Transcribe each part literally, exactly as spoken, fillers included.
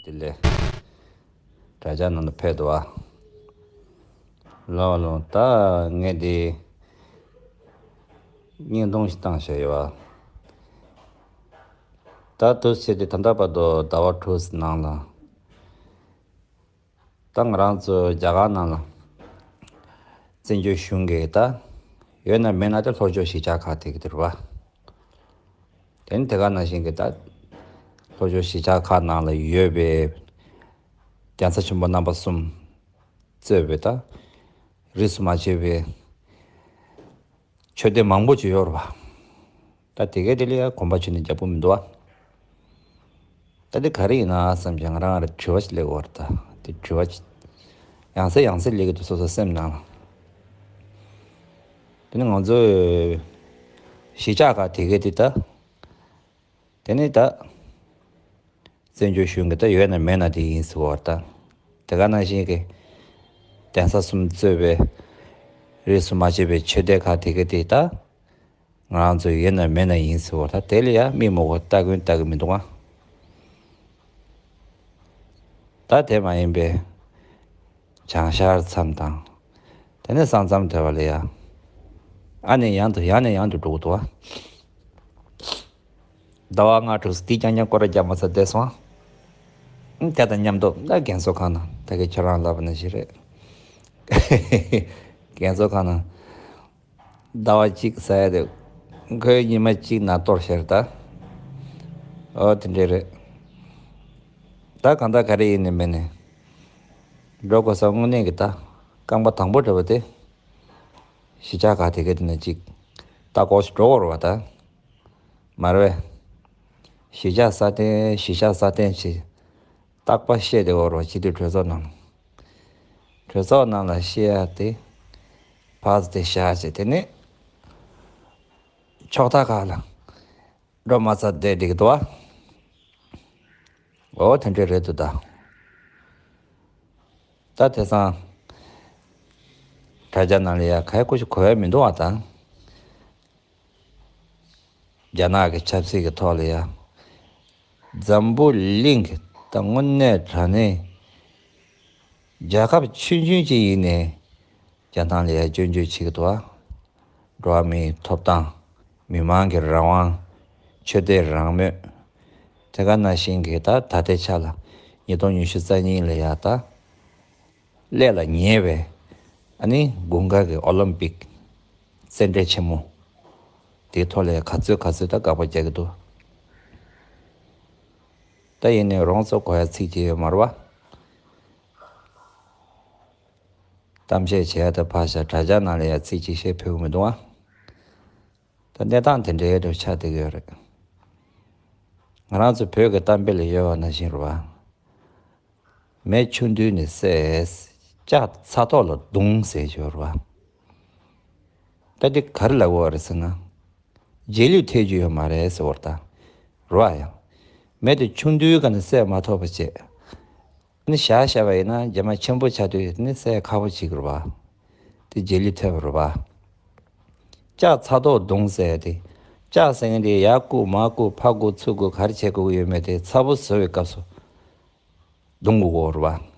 དེ་ལས་དྲ་རྒྱ་ནང་དུ་ཕེབས་འདུག་བ། ལོ་ལོ་ད་ངས་འདི་བརྙན་ཐུང་ཞིག་བཏང་བཞག་ཡོད་བ། ད་དུས་ཚོད་དེ་ད་ལྟ་བར་དུ་ཟླ་བ་དྲུག་ནང་ལ། ད་ང་རང་ཚོ་རྒྱ་གར་ནང་ལ་བཙན་བྱོལ་གཞུང་གིས་ད་ཡོད་ན་མེད་ན་ད་ལྷོ་ཕྱོགས་གཞིས་ཆགས་ཁག་དེ་གི་དེ་རེད་བ། དེ་ནི་དེ་ག་ནང་བཞིན་གྱི་ད་ལྷོ་ཕྱོགས་གཞིས་ཆགས་ཁག་ནང་ལ་ཡོད་པའི་གདན་ས་ཆེན་པོ་རྣམ་པ་གསུམ་གཙོས་པའི་ད་རིས་སུ་མ་ཆད་པའི་ཆོས་སྡེ་མང་པོ་ཅིག་ཡོད་རེད་བ། ད་དེ་གའི་དེ་ལ་ཡང་གོམ་པ་ཆུ་ནས་རྒྱག་པོ་མི་འདུག་བ། ད་དེ་ག་རེ་ཡིན་ན་བསམ་གྱི་ང་རང་ལ་དྲི་བ་ཞིག་སླེབས་ཡོད་རེད། ད་དེ་དྲི་བ་ཞིག་ཡང་སེ་ཡང་སེ་སླེབས་ཀྱི་འདུག་སོ་སོ་སེམས་ནང་ལ། དེ་ནི་ང་ཚོའི་གཞིས་ཆགས་ཁག་དེ་གའི་དེ་ད། དེ་ནི་ད་བཙན་བྱོལ་གཞུང་གི་ད་ཡོད་ན་མེད་ན་དེ་ཡིན་ཟེར་བ་ད། དེ་ག་ནང་བཞིན་གྱི་གདན་ས་གསུམ་གཙོས་པའི་རིས་སུ་མ་ཆད་པའི་ཆོས་སྡེ་ཁག་དེ་གའི་དེ་ད་ང་རང་ཚོ་ཡོད་ན་མེད་ན་ཡིན་ཟེར་བ་ད། དེ་ལ་ཡང་མི་མང་པོ་ལྟ་གིན་ལྟ་གི་མི་འདུག་ཨ། ད་དེ་མ་ཡིན་པའི་བྱང་ཤར་མཚམས་དང་། དེ་ནས་ས་མཚམས་དེ་བ་ལ་ཡ། ཨ་ནེ་ཡང་དུ་ཡང་ནས་ཡང་དུ་འགྲོ་གི་འདུག་བ། ཟླ་བ་ལྔ་དྲུག་དེའི་རྐྱང་རྐྱང་སྐོར་ར་རྒྱག་མ་ཚར་བསྡད་སོང་། ཨང་། དེ་དང་མཉམ་དུ་ད་རྒན་གསོ་ཁང་ནང་ད་གིན་ཁྱོད་རང་ལབ་པ་ནང་བཞིན་རེད། རྒན་གསོ་ཁང་ནང་ཟླ་བ་གཅིག་ཟ་ཡ་དེ་ཁོའི་ཉི་མ་གཅིག་ནང་གཏོར་བཤད་རེད་ད། ཨོ་དེ་འདྲས་རེད། ད་གང་ལྟར་ག་རེ་ཡིན་ནི་མིན་ནི། འགྲོ་དགོས་ས་དངོས་གནས་ཀྱི་ད་རྐང་པ་དང་པོ་འགྲོ་བ་དེ། གཞིས་ཆགས་ཁག་དེ་གའི་དེ་ནས་ཅིག་ལྟ་སྐོར་ཞིག་འགྲོ་དགོས་རེད་བ་ད། མ་རེད་བས། གཞིས་ཆགས་སྲ་བརྟན་གཞིས་ཆགས་སྲ་བརྟན་ཆེད་རྟག་པར་བཤད་བསྡད་ཡོད་རེད་བ། སྤྱི་འཐུས་གྲོས་ཚོགས་ནང་། གྲོས་ཚོགས་ནང་ལ་བཤད་ཡ་དེ་ཕར་དེ་བཞག་བྱས་དེ་ནས་ཕྱོགས་མཐའ་ཁག་ལ་འགྲོ་མ་ཚར་བསྡད་བསྡད་ཀྱི་འདུག་བ། འོ་དེ་འདྲས་རེད་འདུག་ད། ད་དེང་སང་དྲ་རྒྱ་ནང་ལ་ཡ་ག་ཡ་ཀུ་ཅི་གོ་ཡ་མི་འདུག་བ་ད། རྒྱ་ནག་གི་ཆབ་སྲིད་ཀྱི་ཐོག་ལ་ཡ། འཛམ་བུ་གླིང་གི་ད་དངོས་གནས་དྲང་གནས་རྒྱལ་ཁབ་ཆུང་ཆུང་ཅིག་ཡིན་ནའི་རྒྱ་ནག་ལ་ཡ་སྐྱོན་བརྗོད་བྱེད་ཀྱི་འདུག་བ། འགྲོ་བ་མིའི་ཐོབ་ཐང་། མི་མང་གི་རང་དབང་། ཆོས་དད་རང་མོས། དེ་ག་ནང་བཞིན་གྱི་ད་ད་ལྟའི་ཆ་ལ་ཉིས་སྟོང་ཉི་ཤུ་རྩ་གཉིས་ལ་ཡ་ད། སླེབས་ལ་ཉེ་བའི་ཨ་ནི་དགུན་ཁ་གི་ཨོ་ལིམ་པིག་རྩེད་འགྲན་ཆེན་མོ་དེའི་ཐོག་ལ་ག་ཚོད་ག་ཚོད་ད་དགག་པ་རྒྱག་གི་འདུག་ད་ཡིན་ནའི་རོང་ཚོ་གོ་ཡ་ཚིག་ཅིག་ཡོད་མ་རེད་བ། གཏམ་བཤད་བྱེད་ཡ་ད་ཕར་བཞག་དྲ་རྒྱ་ནང་ལ་ཡ་ཚིག་ཅིག་བཤད་ཕོད་གི་མི་འདུག་ཨ། ད་གནས་སྟངས་དེ་འདྲའི་འགྲོ་ཆགས་བསྡད་ཀྱི་ཡོད་རེད། ང་རང་ཚོ་བོད་ཀྱི་གཏམ་དཔེ་ལ་ཡོད་པ་ནང་བཞིན་རེད་བ། མེ་ཆུང་དུས་ནས་བསད། ལྕགས་ཚ་ཐོག་ལ་བརྡུངས་ཟེར་གྱི་ཡོད་རེད་བ། ད་འདི་ག་རེ་ལབ་དགོས་རེད་ཟེར་ན། རྗེས་ལུས་ཐེབས་རྒྱུ་ཡོད་མ་རེད་ཟེར་བ་རེད་ད། རེད་བ་ཡང་། མེ་དེ་ཆུང་དུས་ག་ནས་བསད་མ་ཐུབ་པ་བྱས། ནི་བཞག་བཞག་པ་ཡིན་ན་རྗེས་མ་ཆེན་པོ་ཆགས་དུས་ནི་བསད་ཁག་པོ་ཅིག་རེད་བ། དེ་རྗེས་ལུས་ཐེབས་པ་རེད་བ། ལྕགས་ཚ་ཐོག་བརྡུངས་ཟེར་ཡ་དེ། ལྕགས་ཟེར་མཁན་དེ་ཡར་བཀུག་མར་བཀུག་ཕར་བཀུག་ཚུར་བཀུག་ག་རེ་བྱེད་དགོས་ཀྱི་ཡོད་མེད་དེ་ཚ་པོ་བཟོ་བའི་སྐབས་སུ་བརྡུངས་དགོས་ཀྱི་ཡོད་རེད་བ།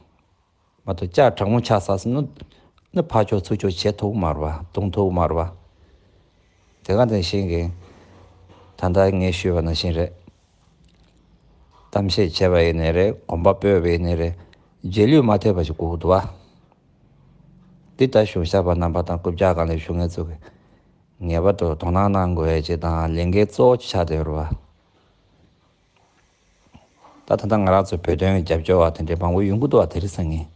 མ་གཏོགས་ལྕགས་གྲང་མོ་ཆགས་ཚར་སོང་ན་ནི་ཕར་ཕྱོགས་ཚུར་ཕྱོགས་བྱེད་ཐུབ་ཀྱི་མ་རེད་བ། བརྡུངས་ཐུབ་ཀྱི་མ་རེད་བ། དེ་ག་ནང་བཞིན་གྱི་ད་ལྟ་ངས་ཞུས་པ་ནང་བཞིན་རེད། གཏམ་བཤད་བྱས་པ་ཡིན་ནའི་རེད། གོམ་པ་སྤོས་པ་ཡིན་ནའི་རེད། རྗེས་ལུས་མ་ཐེབས་པ་ཞིག་དགོས་ཀྱི་འདུག་བ། འདི་ལྟར་གཞུང་ཞབས་པ་རྣམ་པ་དང་རྐུབ་བཀྱག་སྒང་ལ་བཞུགས་མཁན་ཚོ་གིས་ངེས་པར་དུ་དོ་སྣང་གནང་དགོས་ཡ་ཅིག་དང་ལས་འགན་གཙོ་བོ་ཆགས་བསྡད་ཡོད་རེད་བ། ད་ད་ལྟ་ང་རང་ཚོ་བོད་དོན་རྒྱབ་སྐྱོར་བ་དེ་འདྲའི་མང་པོ་ཡོང་གི་འདུག་བ། དེ་རིང་སང་ཉིན་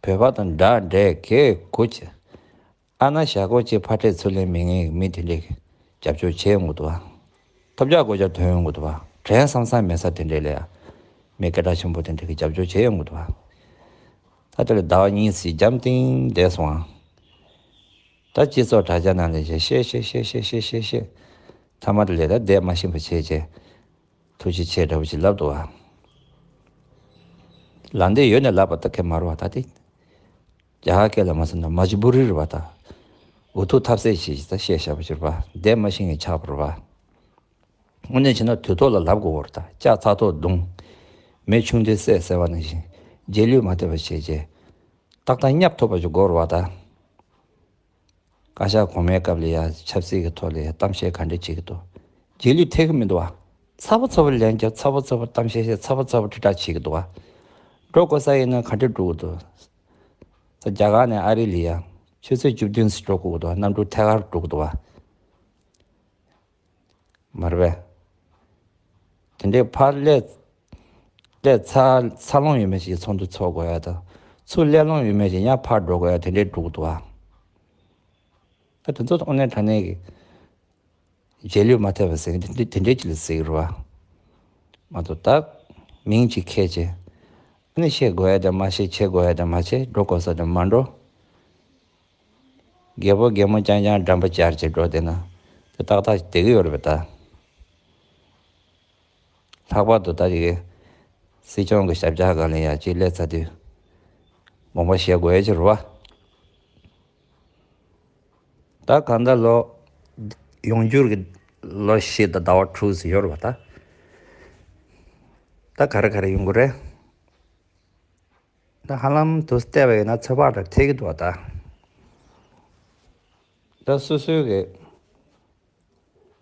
བོད་པ་དང་འདྲ་འདྲའི་གས་གོ་ཆེ། ཨ་ན་ཞྭ་གོ་ཅིག་ཕ་སྤྲད་ཚུར་ལེན་མི་ངན་གྱི་མི་དེ་འདྲས་རྒྱབ་སྐྱོར་བྱེད་ཡོང་གི་འདུག་བ། ཐོབ་རྒྱག་སྒོ་རྒྱག་ཐོན་ཡོང་གི་འདུག་བ། དྲན་བསམ་བསམ་མེད་ས་དེ་འདྲས་ལ་ཡ། མི་སྐད་གྲགས་ཆེན་པོ་དེ་འདྲས་ཀྱི་རྒྱབ་སྐྱོར་བྱེད་ཡོང་གི་འདུག་བ། ད་དེ་ལ་ཟླ་བ་གཉིས་ཙམ་འཇམ་ཐིང་བསྡད་སོང་ཨ། ད་སྤྱི་ཚོགས་དྲ་རྒྱ་ནང་ལ་བཤད་བཤད་བཤད། མཐའ་མ་དེ་ལས་ད་བསྡད་མ་ཤེས་པ་བྱས་བྱས། ཐུགས་རྗེ་ཆེ་འདྲ་བོ་ཞིག་ལབ་འདུག་བ། ལབ་འདོད་ཡོད་ནས་ལབ་པ་ད་གས་མ་རེད་བ། ད་དེ། རྒྱ་གར་སྐད་ལ་མ་ཟེར་ན་མཇ་བུ་རི་རེད་བ་ད། འུ་ཐུག་ཐབས་ཟད་བྱས་ཤིག་ད་བཤད་བཞག་པ་ཅིག་རེད་བ། བསྡད་མ་ཤེས་མཁན་ཆགས་པ་རེད་བ། དངོས་གནས་བྱས་ན་དུས་ཐོག་ལ་ལབ་དགོས་པ་རེད་ད། ལྕགས་ཚ་ཐོག་བརྡུངས། མེ་ཆུང་དུས་བསད་ཟེར་བ་ནང་བཞིན་རྗེས་ལུས་མ་ཐེབས་པ་བྱས་རྗེས་ཏག་ཏག་བསྙབ་ཐུབ་པ་ཞིག་དགོས་རེད་བ་ད། བཀའ་ཤག་གོང་མའི་སྐབས་ལ་ཡ་ཆབ་སྲིད་ཀྱི་ཐོག་ལ་ཡ་གཏམ་བཤད་ག་འདྲ་བྱེད་ཀྱི་འདུག་རྗེས་ལུས་ཐེབས་ཀྱི་མི་འདུག་བ། ཚ་པོ་ཚ་པོ་ལན་རྒྱབ། ཚ་པོ་ཚ་པོ་གཏམ་བཤད་བཤད། ཚ་པོ་ཚ་པོ་དྲིལ་བསྒྲགས་བྱེད་ཀྱི་འདུག་བ། འགྲོ་དགོས་ས་ཡིན་ན་ག་འདྲ་འགྲོ་གི་འདུག་ས། རྒྱ་གར་ནས་ཨ་རི་ལ་ཡ་ཆུ་ཚོད་བཅུ་བདུན་ཙམ་འགྲོ་དགོས་ཀྱི་འདུག་གནམ་གྲུ་ཐད་ཀར་འགྲོ་གི་འདུག་བ། མ་རེད་པས། དེ་འདྲའི་ཕར་སླེབས། སླེབས་ཚར་ཚར་ལོང་ཡོད་མེད་ཅིག་ཚོགས་འདུ་ཚོགས་དགོས་ཡ་དང་། ཚུར་སླེབས་ལོང་ཡོད་མེད་ཅིག་ཡང་ཕར་འགྲོ་དགོས་ཡ་དེ་འདྲའི་འགྲོ་གི་འདུག་བ། ད་དེ་ཚོ་དངོས་གནས་དྲང་གནས་ཀྱི་རྗེས་ལུས་མ་ཐེབས་པ་ཟེར་མཁན་དེ་དེ་འདྲའི་ཅིག་ལ་ཟེར་གི་རེད་བ། མ་གཏོགས་ད་མིང་ཅིག་ཁྱེར་བྱས། ཨ་ནི་བཤད་དགོས་ཡ་དེ་མ་བཤད། བྱེད་དགོས་ཡ་དེ་མ་བྱེད། འགྲོ་དགོས་ས་དེ་མ་འགྲོ། རྒད་པོ་རྒད་མོ་རྐྱང་རྐྱང་འགྲམ་པ་སྦྱར་བྱས་འགྲོ་བསྡད་ན་དེ་ཏག་ཏག་བསྡད་ཀྱི་ཡོད་རེད་པས་ད། ལྷག་པར་དུ་ད་ཡི་གེ་སྲིད་སྐྱོང་གི་ཞབས་བཀྱག་སྒང་ལ་ཡ་གཅིག་སླེབས་ཚར་དུས་དགོངས་པ་བཞེས་དགོས་ཡ་ཅིག་རེད་བ། ད་གང་ལྟར་ལོ་ཡོང་འགྱུར་གྱི་ལོ་བཞི་དང་ཟླ་བ་དྲུག་ཙམ་ཡོད་རེད་བ་ད། ད་ག་རེ་ག་རེ་ཡོང་གི་རེད། ད་ཧ་ལམ་དུ་བལྟས་པ་ཡིན་ན་ཚོད་དཔག་འདྲ་ཐེབས་ཀྱི་འདུག་བ་ད། ད་སོ་སོའི་གི་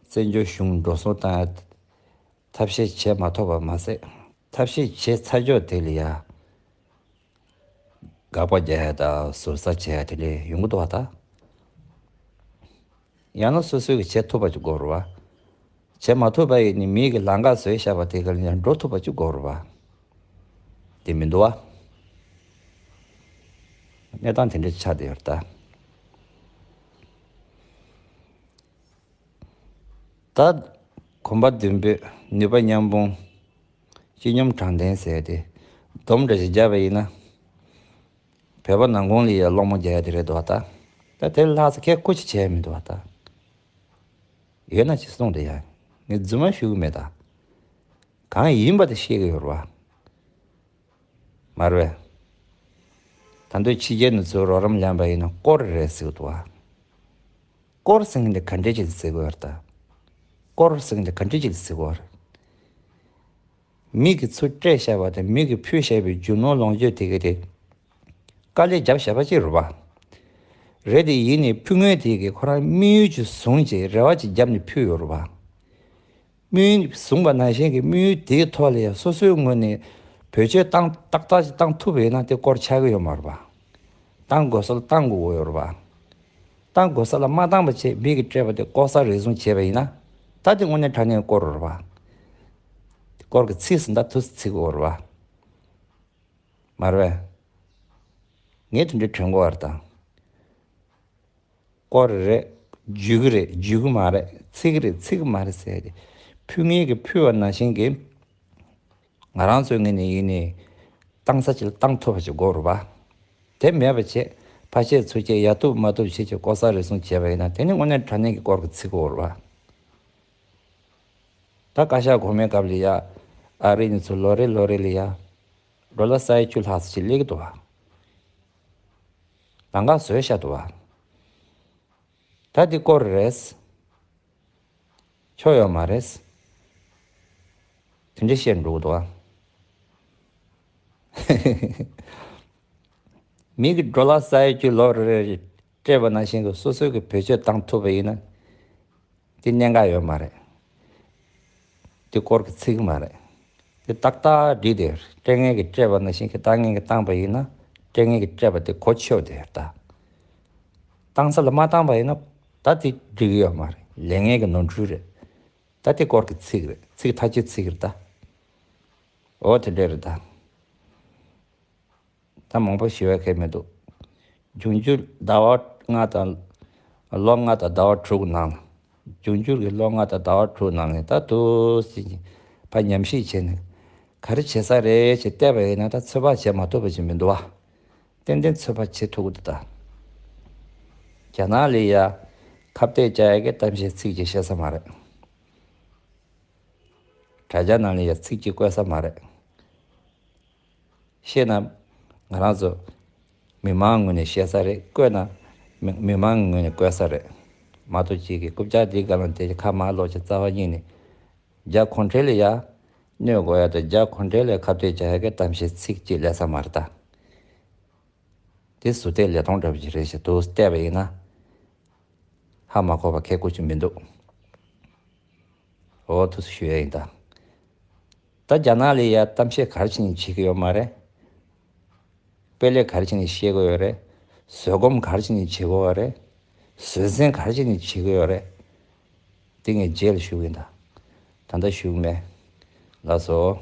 བཙན་བྱོལ་གཞུང་འགྲོ་སོང་བཏང་ཡ་ཐབས་ཤེས་བྱེད་མ་ཐུབ་པ་མ་ཟད། ཐབས་ཤེས་བྱས་ཚར་ཕྱོགས་དེ་ལ་ཡ་དགག་པ་རྒྱག་ཡ་དང་ཟུར་ཟ་བྱེད་ཡ་དེ་ལས་ཡོང་གི་འདུག་བ་ད། ཡང་ན་སོ་སོའི་གི་བྱེད་ཐུབ་པ་ཅིག་དགོས་རེད་བ། བྱེད་མ་ཐུབ་པ་ཡིན་ནི་མིའི་གི་ལམ་ཁ་བཟོས་བཞག་པ་དེ་ག་ལ་ཡང་འགྲོ་ཐུབ་པ་ཅིག་དགོས་རེད་བ། དེ་མི་འདུག་བ། གནས་སྟངས་དེ་འདྲ་ཆགས་བསྡད་ཡོད་རེད་ད། ད་གོམ་པ་མདུན་སྤོས་ནུས་པ་མཉམ་སྤུངས་སྤྱི་སྙོམས་དྲང་བདེན་ཟེར་ཏེ་སྡོམ་འདྲ་ཞིག་བརྒྱབ་པ་ཡིན་ན། བོད་པ་ནང་ཁུལ་ལ་ཡ་སློང་མོ་རྒྱག་ཡ་དེ་རེད་འདུག་བ་ད། ད་དེ་ལ་ལྷག་ས་ཁྱད་ཁུ་ཅི་བྱས་མི་འདུག་བ་ད། ཡོད་ན་ཅི་གསུངས་དེ་ཡ། ངས་རྫུན་མ་ཞུ་གི་མེད་ད། གང་ཡིན་པ་དེ་བཤད་གི་ཡོད་རེད་བ། མ་རེད་པས། ད་དུང་ཕྱི་རྒྱལ་ནས་ཚུར་རོགས་རམ་ལེན་པ་ཡིན་ན་སྐོར་རེད་ཟེར་གི་འདུག་བ། སྐོར་ཟེར་མཁན་དེ་ག་འདྲས་ཅིག་ཟེར་དགོས་རེད་ད། སྐོར་ཟེར་མཁན་དེ་ག་འདྲས་ཅིག་ཟེར་དགོས་རེད། མི་གིས་ཚུར་སྤྲད་བཞག་པ་དང་མི་གིས་ཕུལ་བཞག་པའི་རྒྱུ་ནོར་ལོངས་སྤྱོད་དེ་ག་དེ་དཀའ་ལས་བརྒྱབ་བཞག་པ་ཅིག་རེད་བ། རེད་དེ་ཡིན་ནའི་ཕུལ་མཁན་དེ་གིས་ཁོ་རང་དམིགས་ཡུལ་ཅིག་བཟུང་བྱས་རེ་བ་ཅིག་བརྒྱབ་ནས་ཕུལ་ཡོད་རེད་བ། དམིགས་ཡུལ་བཟུང་བ་ནང་བཞིན་གྱི་དམིགས་ཡུལ་དེའི་ཐོག་ལ་ཡང་སོ་སོའི་ངོས་ནས་བེད་སྤྱོད་བཏང་ཏག་ཏག་ཅིག་བཏང་ཐུབ་པ་ཡིན་ན་དེ་སྐོར་ཆགས་ཀྱི་ཡོད་མ་རེད་བ། བཏང་དགོས་ས་ལ་བཏང་དགོས་ཀྱི་ཡོད་རེད་བ། བཏང་དགོས་ས་ལ་མ་བཏང་པ་བྱས་མི་གིས་སྤྲད་པ་དེ་ལྐོག་ཟ་རེ་ཟུང་བྱས་པ་ཡིན་ན། ད་དེ་དངོས་གནས་དྲང་གནས་སྐོར་རེད་བ། སྐོར་གྱི་ཚིག་ཟིན་ད་དུས་ཚིག་གི་ཡོད་རེད་བ། མ་རེད་པས། ངས་དེ་འདྲའི་དྲན་གོ་བ་རེད་ད། སྐོར་རེད། འཇུས་གི་རེད། འཇུས་གི་མ་རེད། ཚིག་གི་རེད། ཚིག་གི་མ་རེད་ཟེར་ཏེ། ཕུལ་མཁན་གྱིས་ཕུལ་བ་ནང་བཞིན་གྱི། ང་རང་ཚོའི་ངོས་ནས་ཡིན་ནའི་བཏང་ས་ཅིག་ལ་བཏང་ཐུབ་པ་ཅིག་དགོས་རེད་པ། དེ་མེད་པ་བྱས་ཕར་བྱས་ཚུར་བྱས་ཡ་བཏུབ་མ་བཏུབ་བྱས་བྱས་ལྐོག་ཟ་རེ་ཟུང་བྱས་པ་ཡིན་ན་དེ་ནི་དངོས་གནས་དྲང་གནས་ཀྱི་སྐོར་གྱི་ཚིག་གོ་རེད་པ། ད་བཀའ་ཤག་གོང་མའི་སྐབས་ལ་ཡ། ཨ་རི་ནས་ཚུར་ལོ་རེ་ལོ་རེ་ལ་ཡ། ཌོ་ལར་ས་ཡ་བཅུ་ལྷག་ཙམ་ཅིག་སླེབས་ཀྱི་འདུག་པ། ལམ་ཁ་བཟོས་བཞག་འདུག་པ། ད་འདི་སྐོར་རེད། ཆོ་ཡོད་མ་རེད། དེ་འདྲ་བཤད་འགྲོ་གི་འདུག་ཨ། མི་གི་ཌོ་ལར་ས་ཡ་བཅུ་ལོ་རེ་རེ་སྤྲད་པ་ནང་བཞིན་གྱི་སོ་སོའི་གི་བེད་སྤྱོད་བཏང་ཐུབ་པ་ཡིན་ན། དེ་གནད་འགག་ཡོད་མ་རེད། དེ་སྐོར་གྱི་ཚིག་མ་རེད། དེ་ཏག་ཏག་འགྲིག་དེ་སྤྲད་མཁན་གྱིས་སྤྲད་པ་ནང་བཞིན་གྱི་བཏང་མཁན་གྱིས་བཏང་པ་ཡིན་ན་སྤྲད་མཁན་གྱིས་སྤྲད་པ་དེ་གོ་ཆོད་དེ་ད། བཏང་ས་ལ་མ་བཏང་པ་ཡིན་ན་ད་དེ་འགྲིག་གི་ཡོད་མ་རེད། ལས་ངན་གྱི་ནོར་འཁྲུལ་རེད། ད་དེ་སྐོར་གྱི་ཚིག་རེད། ཚིག་ཐག་ཆོད་ཚིག་རེད་ད། འོ་དེ་འདྲ་རེད་ད། ད་མང་པོ་ཞུ་བའི་ཁེལ་མི་འདུག་འབྱུང་འགྱུར་ཟླ་བ་ལྔ་དང་། ལོ་ལྔ་དང་ཟླ་བ་དྲུག་ནང་། འབྱུང་འགྱུར་གྱི་ལོ་ལྔ་དང་ཟླ་བ་དྲུག་ནང་ནས་ད་དུ་ཕར་ཉམས་ཞིབ་བྱས་ནས་ག་རེ་བྱེད་ས་རེད་ཅེས་བལྟས་པ་ཡིན་ན་ད་ཚོད་དཔག་བྱེད་མ་ཐུབ་པ་ཞིག་མི་འདུག་བ། ཏན་ཏན་ཚོད་དཔག་བྱེད་ཐུབ་ཀྱི་འདུག་ད། རྒྱ་ནག་ལ་ཡ་ཁ་གཏད་བཅག་ཡ་གི་གཏམ་བཤད་ཚིག་གཅིག་བཤད་ས་མ་རེད། དྲ་རྒྱ་ནང་ལ་ཡ་ཚིག་གཅིག་བཀོད་ས་མ་རེད། བཤད་ན་ང་རང་ཚོ་མི་མང་ངོས་ནས་བཤད་ས་རེད། བཀོད་ན་མི་མི་མང་ངོས་ནས་བཀོད་ས་རེད། མ་གཏོགས་ཅིག་གི་རྐུབ་བཀྱག་འདིའི་སྒང་ལ་བསྡད་ཁ་མར་ལོག་ཅིག་རྩ་བ་ཉིད་ནས་རྒྱ་གུང་ཁྲན་ལ་ཡ་ གནོད་དགོས་ཡ་དང་རྒྱ་ཁོ་འདྲའི་ལས་ཁ་གཏད་བྱ་ཡ་གི་གཏམ་བཤད་ཚིག་གཅིག་ལས་ས་མ་རེད་ད། དེ་ཟུར་བལྟས་ལས་སྟངས་འདྲ་པོ་ཅིག་རེད་ཞེས་འདུག་བལྟས་པ་ཡིན་ན། ཧ་མ་གོ་བ་ཁེ་ཀོ་ཅིག་མི་འདུག་འོ་དུ་ཞུ་ཡ་ཡིན་ད། ད་རྒྱ་ནག་ལ་ཡ་གཏམ་བཤད་ག་རེ་བྱས་ནས་བྱེད་ཀྱི་ཡོད་མ་རེད། དཔེ་ལས་ག་རེ་བྱས་ནས་བཤད་ཀྱི་ཡོད་རེད། བཟོད་སྒོམ་ག་རེ་བྱས་ནས་བྱེད་ཀྱི་ཡོད་རེད། བཟོད་བསྲན་ག་རེ་བྱས་ནས་བྱེད་ཀྱི་ཡོད་རེད། དེ་ངས་རྗེས་ལ་ཞུ་གི་ཡིན་ད། ད་ལྟ་ཞུ་གི་མེད། ལགས་སོ།